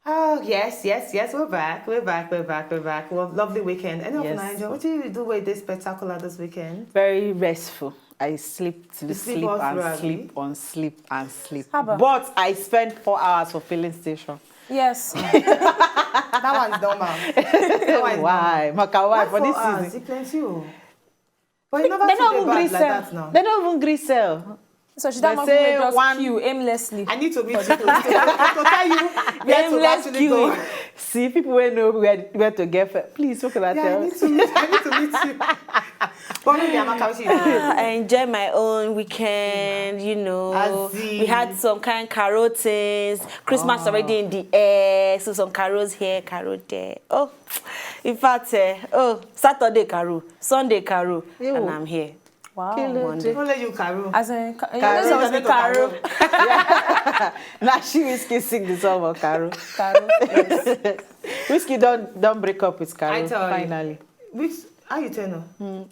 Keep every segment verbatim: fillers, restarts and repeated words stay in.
Oh, yes, yes, yes, we're back, we're back, we're back, we're back. Well, lovely weekend. Any of Yes. Nigeria, what do you do with this spectacular this weekend? Very restful. I sleep to You sleep sleep all and throughout, sleep on sleep and sleep. Haba. But I spent four hours for filling station. Yes. That one's normal. That one is Why? Maka, why? Normal. For Four this hours, season. It plenty. Oh. But you never They see don't the even bad gree like sell. That now. They don't even gree sell. So she They don't say even just one- queue aimlessly. I need to meet you to, to tell you where to Aimless actually go. queuing. See, people will know where, where to get first. Please, what can I Yeah, I tell? need to meet. I need to meet you. But maybe I'm a Ah, I enjoy my own weekend, you know. As in- We had some kind carol things. Christmas already in the air, so some carols here, carol there. Oh, in fact, eh, oh, Saturday carol, Sunday carol, Ew. And I'm here. Wow. Kill it. Monday. Only you, Carol. As in, ca- you Carol. know, always be Carol. Now she is kissing the song of Carol. Carol. Yes. Whiskey don't don't break up with Carol I tell you. Finally. Which, how you tell her?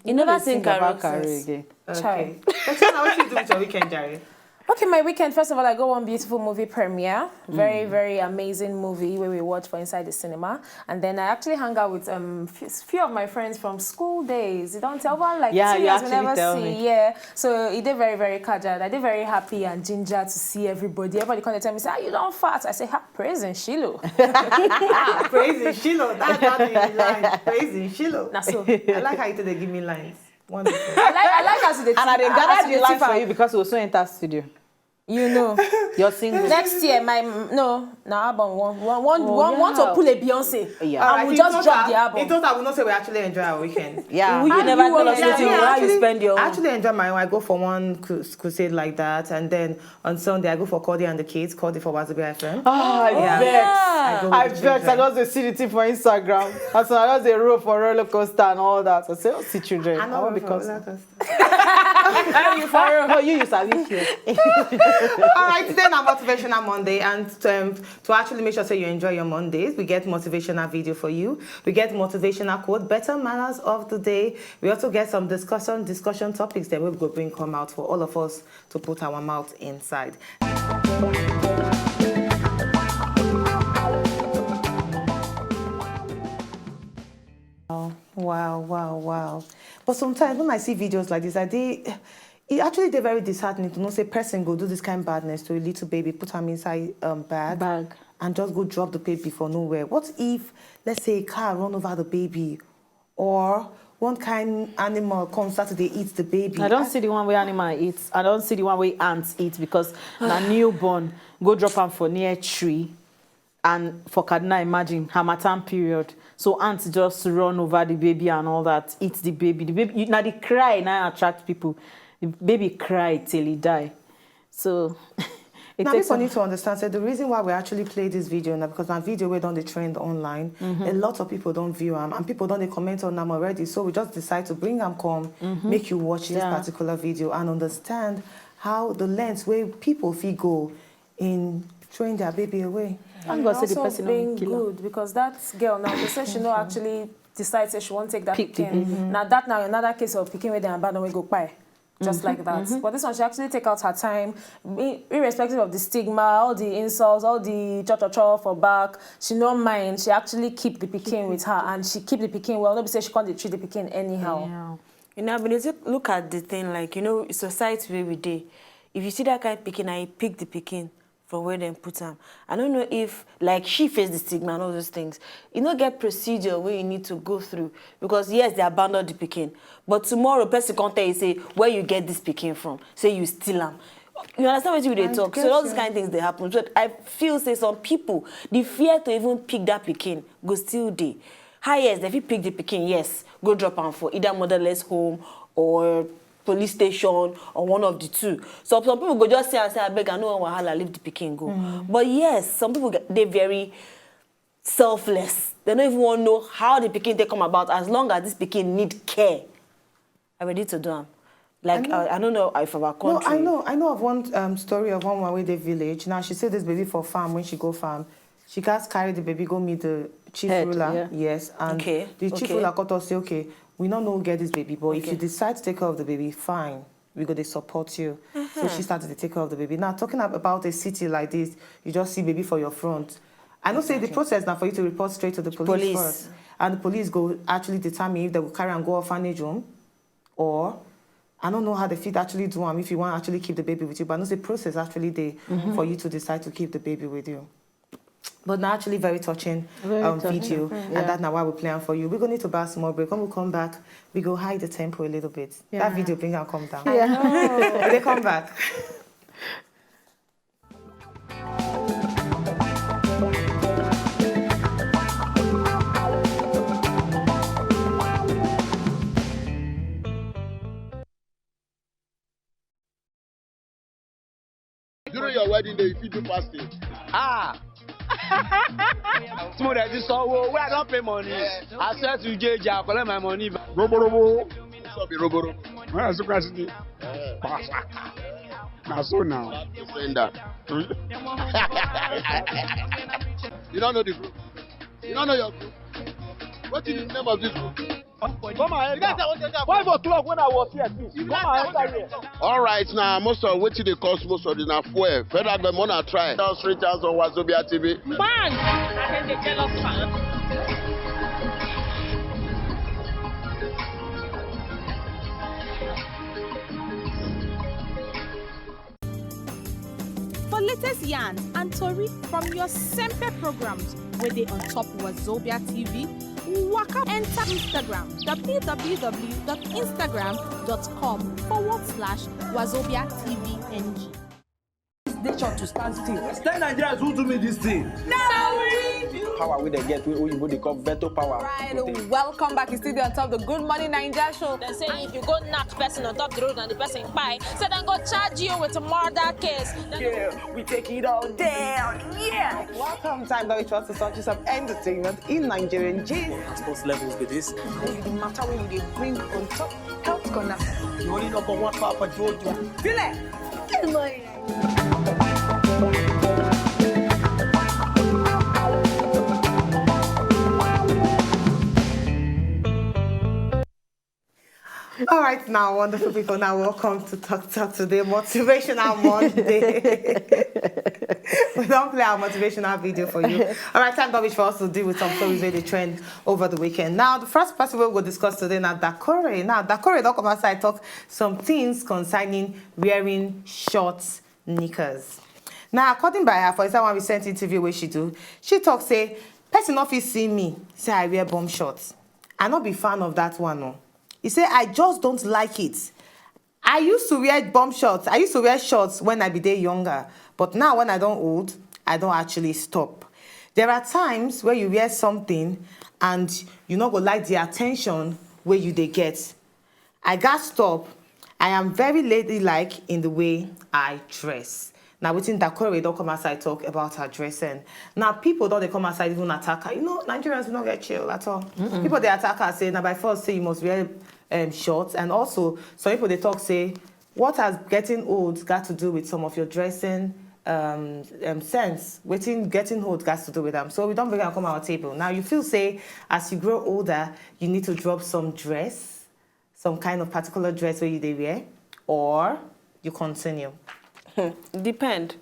You never sing Think about carol Carol since. Again. Okay. Chai. But tell her what you do with your weekend, Jerry. Okay, my weekend, first of all, I go one beautiful movie premiere. Very, very amazing movie where we watch for inside the cinema. And then I actually hang out with um, few, few of my friends from school days. You don't tell one like Yeah, two you years we actually never tell see. me. Yeah. So it did very, very cordial. I did very happy and ginger to see everybody. Everybody come and tell me, say, "Ah, you don't fat." I say, "Ha, praise in Shiloh." Ah, praise in Shiloh. That's not the line. Praise in Shiloh. Na so. I like how you take the give me lines. Wonderful. I like, I like as they And I dey as gather they the lines tip for am. You because we also enter studio. You know. You're single. Next year, my no, na album one, one, one, Oh, one, one yeah. To pull a Beyonce. Yeah. I Alright, will he just thought drop I- the album. He thought I would not say we actually enjoy our weekend. Yeah. Will you Ah, never you tell will us enjoy what you it. how you actually, spend your I actually enjoy my own. I go for one crus- crusade like that, and then on Sunday I go for Cody and the kids. Cody for Wazobia F M. Oh, I Yeah. bet. I go with I the bet. I children. Just dey see the thing for Instagram. As I just dey roll for roller coaster and all that. I say, oh, see children. I Oh, know because because no, you sabi here. All right, today na motivational Monday, and um, to actually make sure say you enjoy your Mondays, we get motivational video for you. We get motivational quote, better manners of the day. We also get some discussion, discussion topics that we go bring come out for all of us to put our mouth inside. Wow, wow, wow. But sometimes when I see videos like this, I dey, it actually dey very disheartening to know say person go do this kind badness to a little baby, put am inside um, bag, Bag. And just go drop the baby for nowhere. What if, let's say, a car run over the baby, or one kind animal come start to dey eat the baby? I don't see the one where animal eats. I don't see the one where ants eat because na newborn go drop am for near tree. And for Kaduna, imagine harmattan period. So ants just run over the baby and all that, eat the baby. The baby, you, now the cry now attract people. The baby cry till he die. So it Now, takes people a- need to understand say the reason why we actually play this video now because na video wey don dey trend online. A lot of people don view am and people don dey comment on am already. So we just decide to bring am come, make you watch this Yeah. particular video and understand how the lengths wey people fit go in throwing their baby away. Thank God say the Also person no being kill am. Good because that girl now, they say she no actually decide say she won't take that Pick the pikin. Now that now another case of pikin wey dem abandon wey go kpai. Just like that. But this one, she actually take out her time, i- irrespective of the stigma, all the insults, all the cho cho cho for back. She no mind. She actually keep the pikin with her, and she keep the pikin well. No be say she can't treat the pikin anyhow. Yeah. You know, I been dey look at the thing like, you know, society wey we dey. If you see that kind of pikin, I pick the pikin from where dem put am. I don't know if like she face the stigma and all those things. You no get procedure wey you need to go through because yes, they abandon the pikin, but tomorrow person come tell you say where you get this pikin from, say you steal am. You understand what you dey I talk? So get all these you. Kind of things dey happen. So I feel say some people, the fear to even pick that pikin go still dey. Highest, they fit pick the pikin, yes, go drop am for either motherless home or police station or one of the two. So some people go just say and say, "Abeg, I no wan wahala, leave the pikin go." But yes, some people get- dey very selfless. They don't even want to know how the pikin take come about. As long as this pikin need care, I'm ready to do am. Like know. I, I don't know if our No, country. I know. I know of one um, story of one woman wey dey village. Now she say this baby for farm when she go farm. She gats carry the baby go meet the chief Head, ruler. Yeah. Yes, and Okay, the chief okay. ruler come talk say, "Okay, we no know who get this baby, but if you Okay. decide to take care of the baby, fine, we go dey support you." So she started to take care of the baby. Now talking ab- about a city like this, you just see baby for your front. I know say the process now for you to report straight to the police, Police. First, and the police go actually determine if they will carry and go orphanage home, or I don't know how they fit actually do am if you want actually keep the baby with you. But I know the process actually dey for you to decide to keep the baby with you. But now actually very touching Very um, touching. Video, Yeah. And that's now why we play am for you. We're going to need to buy a small break. When we come back, we go high the tempo a little bit. That Yeah. Video bring and come down. Yeah. They come back. During your wedding day, you fit do fasting. Ah! Small that this all where I don't pay money. I swear to J J, I collect my money back. Robo robo. What's up, robo robo? When I look at it, Eh, na so now. Send that. You don't know the group. You don't know your group. What is the name of this group? Come and enter. Five o'clock when I was here, please. Come and enter here. All right, now most of wetin dey cost most of the na fuel. Federal government wanna try. Down street house on Wazobia T V. Man! I dem dey jealous man. For latest yarn and tori from your Sempe programs wey dey on top Wazobia T V, waka enter Instagram, w w w dot instagram dot com forward slash wazobia t v n g. Nation to stand still. Tell Nigerians who do me this thing. Power wey dem get wey oyibo dey call veto power. Right, welcome back. You still dey on top the Good Morning Naija show. Dem say if you go knock person on top the road and the person kpai, say dem go charge you with murder case. Yeah, we take it all down. Yeah. Welcome time that we trust to such some entertainment in Nigerian gist. Sports levels with this. No be the matter wey we dey bring on top health corner. The only number one for Papa Jojo. Feel it. Good morning. All right, now, wonderful people, now welcome to Talk Talk Today, Motivational Monday. We don play our motivational video for you. All right, time don reach for us to deal with some stories wey dey trend over the weekend. Now, the first person wey we go discuss today na Dakore. Now, Dakore don come outside talk some things concerning wearing short knickers. Now, according by her, for example, one recent interview wey she do, she talk say, "Person no fit see me, say I wear bum shorts." I no be fan of that one, no. He say, "I just don't like it. I used to wear bum shorts. I used to wear shorts when I be dey younger, but now when I don old, I don actually stop. There are times where you wear something and you no go like the attention wey you dey get. I gats stop. I am very ladylike in the way I dress." Now, wetin Dakore don come outside talk about her dressing. Now, people don dey come outside even attack her. You know, Nigerians, we no get chill at all. People dey attack her, say, "Na by force, say you must wear um, shorts." And also, some people dey talk, say, "What has getting old got to do with some of your dressing um, um, sense? Wetin getting old got to do with them?" So we don bring am come our table. Now, you feel say, as you grow older, you need to drop some dress, some kind of particular dress wey you dey wear, or you continue? Depend.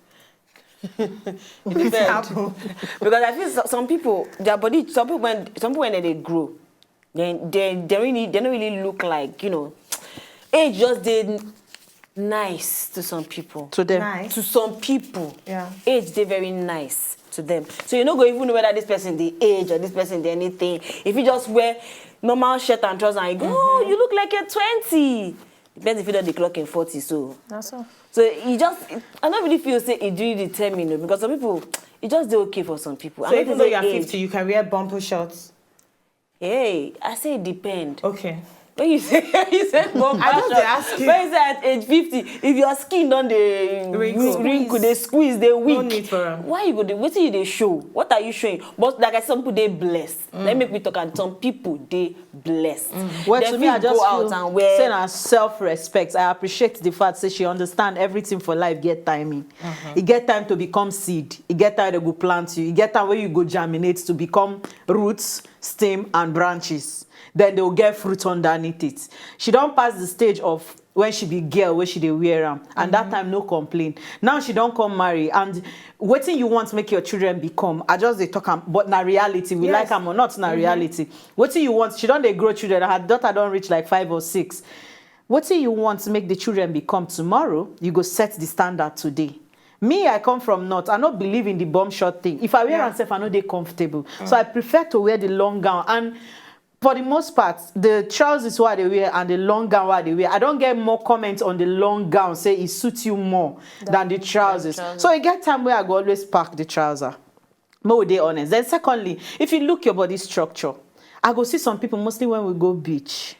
Depend. Because I feel so- some people, their body, some people when some people when they grow, they they they really they don't really look like, you know, age just dey nice to some people. To them. Nice. To some people, Yeah. Age dey very nice to them. So you no go even know whether this person dey age or this person dey anything. If you just wear normal shirt and trouser and you go, "Oh, you look like you're twenty." The person fit don dey clock in forty, so. Na so. So e just, I no really feel say e really determine o, because some people, e just dey okay for some people. I So no even think though say you are age- fifty, you can wear bumper shorts. Hey, I say e depend. Okay. When you say, you say bumper I just short, dey ask you. When you say at age fifty, if your skin don dey Wrinkle. wrinkle, dey squeeze, dey weak. Need for am. Why you go dey? Wetin you dey show? What are you showing? But like I said, some people dey blessed. Let me talk am. Some people dey blessed. Well, Dem to me, I fit just go out feel and wear. Say na self-respect. I appreciate the fact say she understand everything for life get timing. E get time to become seed. E get time they go plant you. E get time where you go germinate to become roots, stem, and branches. Then they will get fruit underneath it. She don pass the stage of when she be girl, where she dey wear am, and that time no complain. Now she don come marry, and wetin you want make your children become? I just dey talk am, but na reality. We Yes. Like am or not, na reality. Wetin you want? She don dey grow children. Her daughter don reach like five or six. Wetin you want make the children become tomorrow? You go set the standard today. Me, I come from north. I no believe in the bum short thing. If I wear Yeah. am sef, I no dey comfortable. So I prefer to wear the long gown. And for the most part, the trousers wey I dey wear and the long gown wey I dey wear, I don get more comments on the long gown, say e suit you more than the trousers. So e get time wey I go always pack the trouser. Make we dey honest. Then secondly, if you look your body structure, I go see some people, mostly when we go beach,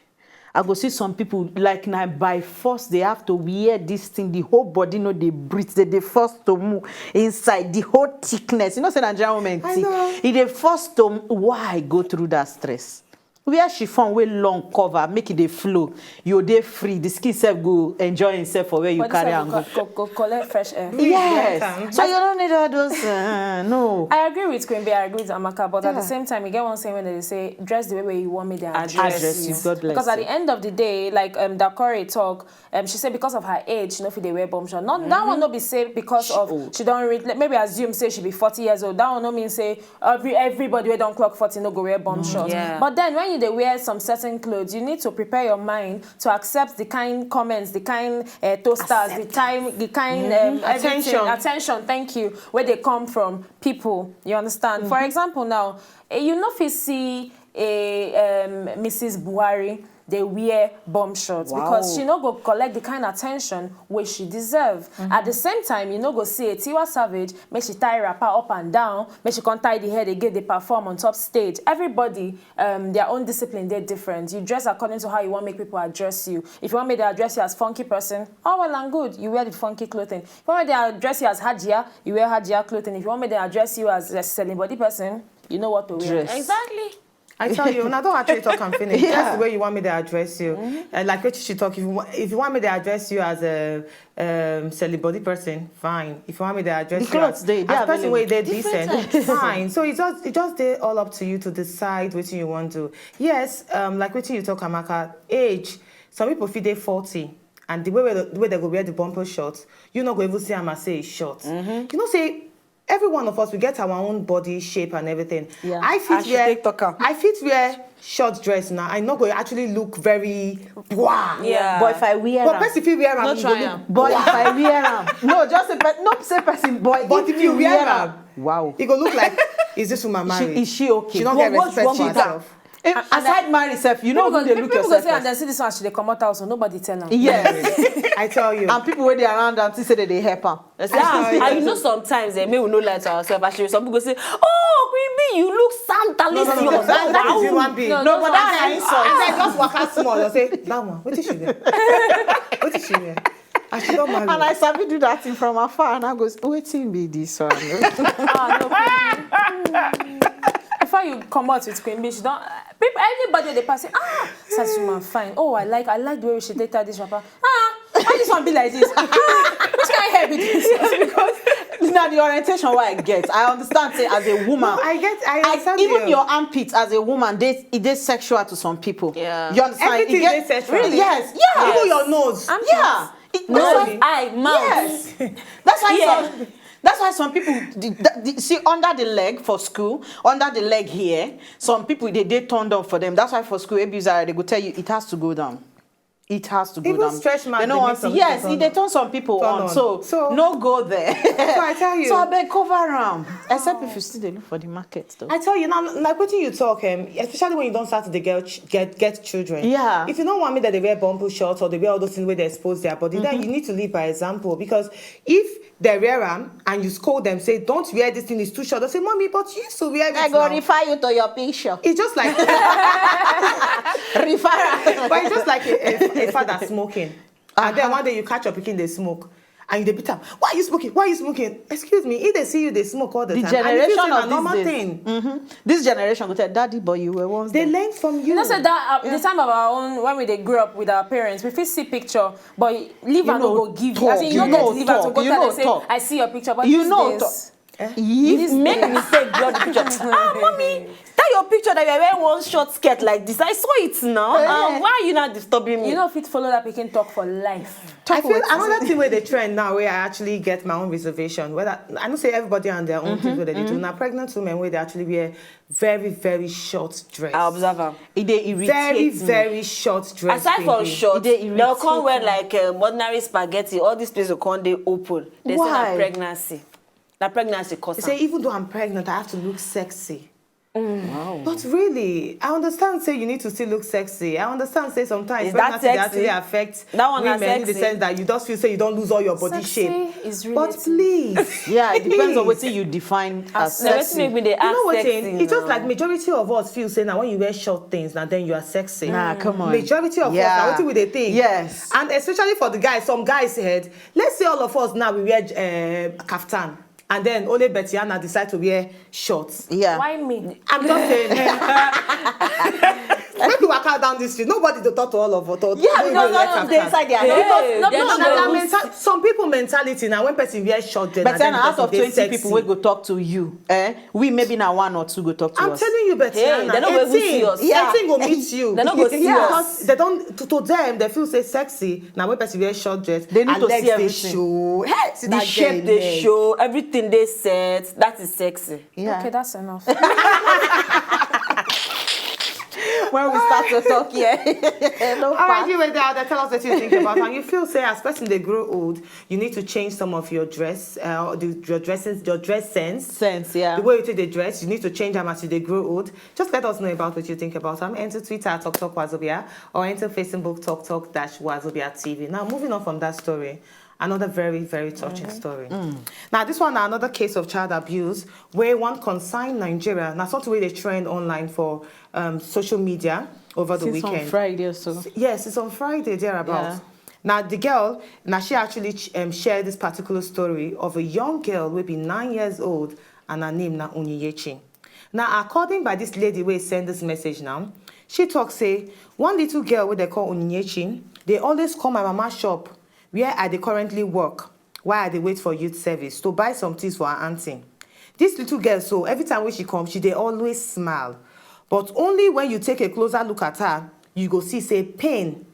I go see some people, like, na by force they have to wear this thing. The whole body no dey breathe. They dey force to move inside, the whole thickness. You know say Nigerian women thick. E dey force to, why go through that stress? Wear chiffon wey long cover, make e dey flow. You dey free. The skin sef go enjoy himself for where you Body carry sef am go go. co- go- go collect fresh air. Yes. Yes. So you don't need all those. Uh, no. I agree with Queen B, I agree with Amaka, but at the same time, you get one saying when they say, "Dress the way, way you want me to address, Address you." you, God bless Because at you. The end of the day, like, um, Dakore talk, um, she said because of her age, she no fit dey wear bum short. Not that one no be say because of she don't reach. Like, maybe assume say she be forty years old. That one no mean say every everybody wey don clock forty no go wear bum short. Yeah. But then when you dey wear some certain clothes, you need to prepare your mind to accept the kind comments, the kind uh, toasters, the time, the kind um, everything, Attention. attention. Thank you. Where they come from, people. You understand? For example, now, eh, you no fit see a um, Missus Buhari dey wear bum shorts because she no go collect the kind attention wey she deserve. At the same time, you no go see a Tiwa Savage make she tie wrapper up and down, make she come tie the head again dey perform on top stage. Everybody, um, their own discipline dey different. You dress according to how you wan make people address you. If you wan make dem address you as funky person, all well and good, you wear the funky clothing. If you wan make dem address you as Hajia, you wear Hajia clothing. If you wan make dem address you as a selling body person, you know what to wear. Dress. Exactly. I tell you, una don actually talk and finish. That's the way you want me to address you. And like what she talk, if you, wa- if you want me to address you as a um, selling body person, fine. If you want me to address The you clothes as, dey- dey as person wey dey available. Different decent, fine. So it's just it's just dey all up to you to decide what you want to. Yes, um, like what you talk, Amaka, age. Some people fit dey forty, and the way wey the way they go wear the bumper short, you no go even see am as say e short. You know say every one of us, we get our own body shape and everything. Yeah. I fit As she wear take talk am. I fit wear short dress now. I no go actually look very bwa. Yeah. But if I wear But am, person fit wear am. No You try go look am. but if I wear am, no, just say, but no say person. But, But if you wear am, wow, e go look like, is this woman she, married? Is she okay? She don't What- get what- respect what for is that? herself. Eh, aside marry self, you know People who go, dey look people go yourself say, and first. Then see this one, she dey comot house, so nobody tell am. Yes. I tell you. And people wey dey around am think say they dey help am. That's it. And you know sometimes, eh, make we no lie to ourselves. Actually, some people go say, "Oh, Queen B, you look scandalous." No, no, no, no, that, that is human being. No, No, no, but no, that's no. an insult. And then just waka small. You say, "That one, what did she wear? What did she wear?" And she don't marry. And I sabi do that thing from afar, and I go, "Wetin be this one?" Ah, no, Queen B. Before you come out with Queen B, she don't. People, anybody they pass it, ah, such woman fine. Oh, I like, I like the way she take out this wrapper. Ah, why this one be like this? Ah, which kind of hair be this? Now the orientation wey I get, I understand say as a woman, No, I get, I understand even you. Your armpit as a woman, they it is sexual to some people. Yeah. You understand? Everything It get- dey sexual. Really? Yes. Yeah. Even your nose. Yeah. It- Nose, no. eye, mouth. Yes. That's why Yeah. some. That's why some people the, the, the, see under the leg for school, under the leg here. Some people they they turned off for them. That's why for school, A B Zara, they go tell you it has to go down. It has to go Even down. Stretch mark They no dey want make some yes, people e dey turn turn some people turn on. On. So, So- no go there. So I tell you. So I beg cover am. Except if you still dey look for the market though. I tell you now, like wetin you talk, um, especially when you don start to dey get ch- get get children. Yeah. If you no want me that they wear bumble shorts or they wear all those things where they expose their body, then you need to lead by example, because if they wear am and you scold them, say, "Don't wear this thing, it's too short," they say, "Mommy, but you used to wear it." I go now." Refer you to your picture. It's just like, Refer am. But it's just like a, a, a father smoking, and then one day you catch your pikin dey smoke, and you dey beat am. "Why are you smoking? Why are you smoking?" Excuse me, if they see you dey smoke all the, The time, and you feel generation say na of normal these days. Thing. Mm-hmm. This generation go tell daddy, but you were once. They There. learn from you. You know, say that uh, the time of our own when we dey grow up with our parents, we fit see picture, but leave You and no know go give. talk, As in, you you no get know leave and to talk, go you tell know them say, talk. "I see your picture," but You these know days, talk. If make mistake draw the picture. Ah, mommy, that your picture that you wear one short skirt like this. I saw it now. Ah, why are you not disturbing me? You no fit follow that pikin talk for life. I feel another thing where they trend now, where I actually get my own reservation. Whether I don't say everybody and their own things where they do. Now pregnant women where they actually wear very very short dress. I observe am. E dey irritate Very me. Very short dress. Aside from baby. short, E dey they'll come wear irritate like um, ordinary spaghetti. All these places will come dey open. They say Why? Na pregnancy. Na pregnancy cause They say am. Even though I'm pregnant, I have to look sexy. Wow. But really, I understand say you need to still look sexy. I understand say sometimes Is that pregnancy dey sexy? Actually affect That one na women in the sexy. Sense that you just feel say you don't lose all your body Sexy shape. is But relative. Please, Yeah, it depends on please. What you define as Sexy. sexy. Make we dey You act know what? sexy It's just now. Like majority of us feel say now when you wear short things, now then you are sexy. Nah, come on. Majority of Yeah. Us, now what we they think? Yes. And especially for the guys, some guys head. Let's say all of us now we wear uh, kaftan, and then only Betty Anna decide to wear shorts. Yeah. Why me? I'm just saying. When we walk out down this street, nobody to talk to all of us. Yeah, because all of them inside their head. Hey, No, they're no, not no, gonna no. Mental- Some people mentality now when person wear short dress. But na then then out of person dey twenty people sexy. Wey go talk to you, eh? We maybe na one or two go talk to I'm us. Telling you, Betty Hey, Anna, they no go even see us. Eighteen go meet you. They no go see Yeah. us. Because they don't to, to them they feel say sexy. Now when person wear short dress, They need her to legs see dey everything. Show. Hey, see The that shape girl they leg. Show, everything they set. That is sexy. Yeah. Okay, that's enough. When we start to talk here, no All right, pass. You were there. They tell us what you think about, and you feel say as person they grow old, you need to change some of your dress, uh, the, your dressing, your dress sense. Sense, yeah. The way you take the dress, you need to change them as you they grow old. Just let us know about what you think about. I'm enter Twitter at Talk Talk Wazobia or enter Facebook Talk Talk dash Wazobia T V. Now, moving on from that story, another very very touching story. Now, this one na another case of child abuse where one concern Nigeria. Now, something where they trend online for um, social media over the Since weekend. On Friday or so. Yes, it's on Friday thereabouts. Yeah. Now the girl, now she actually ch- um, shared this particular story of a young girl will be nine years old and her name na Unyiyechi. Now, according by this lady where send this message now, she talks say one little girl where they call Unyiyechi, they always call my mama shop where I dey currently work while I dey wait for youth service to buy some things for her auntie. This little girl, so every time when she comes, she dey always smile. But only when you take a closer look at her, you go see say pain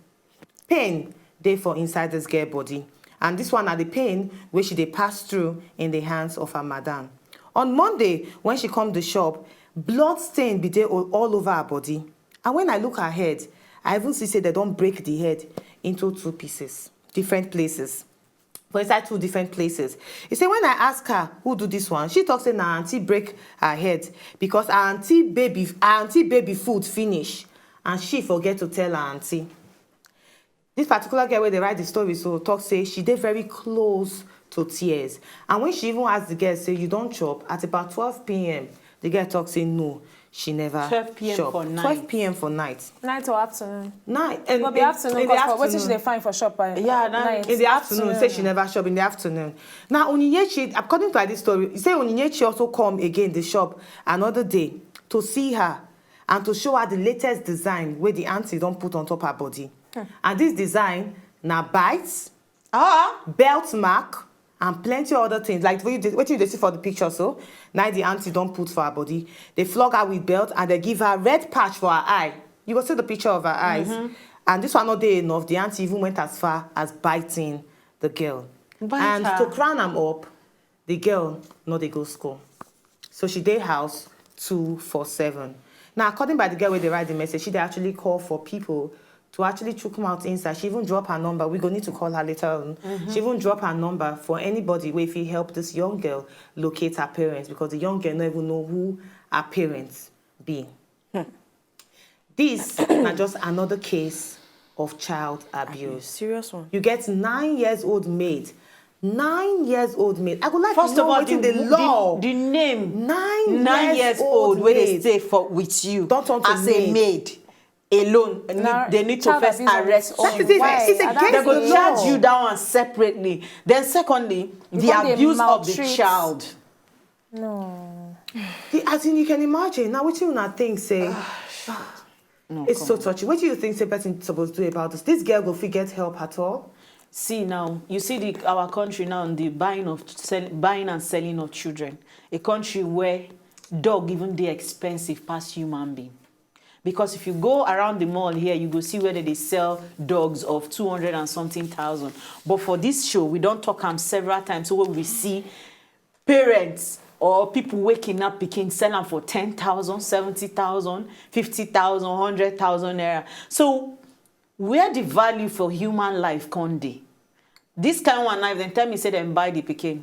pain dey for inside this girl body, and this one na the pain wey she dey pass through in the hands of her madam. On Monday, when she come the shop, blood stain be dey all all over her body, and when I look her head, I even see say dem don break the head into two pieces, different places, for inside two different places. He say when I ask her who do this one, she talk say na aunty break her head because her aunty baby her aunty baby food finish, and she forget to tell her aunty. This particular girl wey dey write the story so talk say she dey very close to tears, and when she even ask the girl say you don chop at about twelve p.m., the girl talk say no, she never Twelve p.m. chop. for night. Twelve p.m. for night. Night or afternoon? Night and Go be in, afternoon in the because for wetin she afternoon. Dey find for shop by Yeah, na- night. In the afternoon, say she never chop in the afternoon. Now Onyinyechi, according to this story, he say Onyinyechi also come again the shop another day to see her and to show her the latest design where the auntie don't put on top her body. And this design na bites, Ah, belt mark, and plenty of other things like what you dey- what you dey see for the picture. So now the auntie don't put for her body. They flog her with belt and they give her red patch for her eye. You go see the picture of her eyes. And this one not dey enough. The auntie even went as far as biting the girl. Bite And her. To crown am up, the girl no dey go school. So she dey house two four seven. Now, according by the girl wey dey write the message, she dey actually call for people to actually chook mouth inside. She even drop her number. We go need to call her later on. She even drop her number for anybody wey fit help this young girl locate her parents, because the young girl no even know who her parents be. This na just another case of child abuse. Serious one. You get nine years old maid. Nine years old maid. I go like First to of know all, wetin the, the law. the, the name Nine nine years years old old wey dey maid. Stay for with you Don't turn to as a maid. Maid alone. Now, They need to child first abuse on arrest its own. you. That is it. Why? It's At against that They go the age, charge law. you that one separately. Then secondly, the Because they abuse of the maltreat. Child. No. The, as in, you can imagine. Now, what you not think say? No, It's come so on. Touchy. What do you think say person suppose do about this? This girl go fit get help at all? See now, you see the our country now, the buying of sell, buying and selling of children. A country where dog even dey expensive past human being. Because if you go around the mall here, you go see where they sell dogs of two hundred and something thousand. But for this show, we don't talk am several times. So when we see parents or people waking up, picking, sell am for ten thousand, seventy thousand, fifty thousand, hundred thousand naira. So where the value for human life come dey? This kind one now, if dem tell me say dem buy the pikin,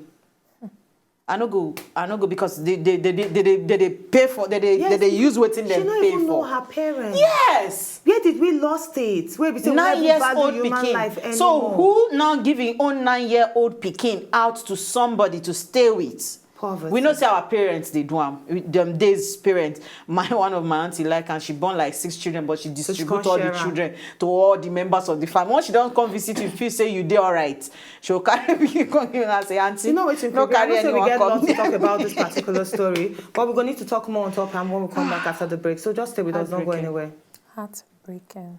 I no go, I no go because they they they they, they, they, they pay for, they they, Yes, they, they use wetin She dem no pay even know for. Her parents. Yes. Where did we lost it? Where we say we Nine never years value old human pikin. Life anymore? So who now give him own nine year old pikin out to somebody to stay with? Poverty. We know say our parents dey do am. Dem days parents. My one of my auntie like, and she born like six children, but she distribute can't all share the am. Children to all the members of the family. Once she don't come visit you, feel say you dey alright. She will carry you come give and say, auntie, You know what? No carry I know say we anyone get come. Lots to talk about this particular story, but we're going to talk more on top and when we come back after the break. So just stay with us. Don't go Heartbreaking. Anywhere. Heartbreaking.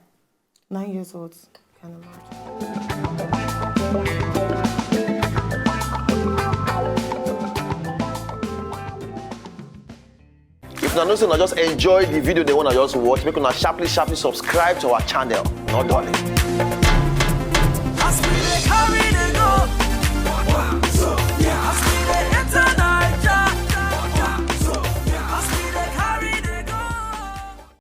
Nine years old. Can imagine. If una know say una just enjoy the video, they wanna just watch, make una sharply, sharply subscribe to our channel. No darling.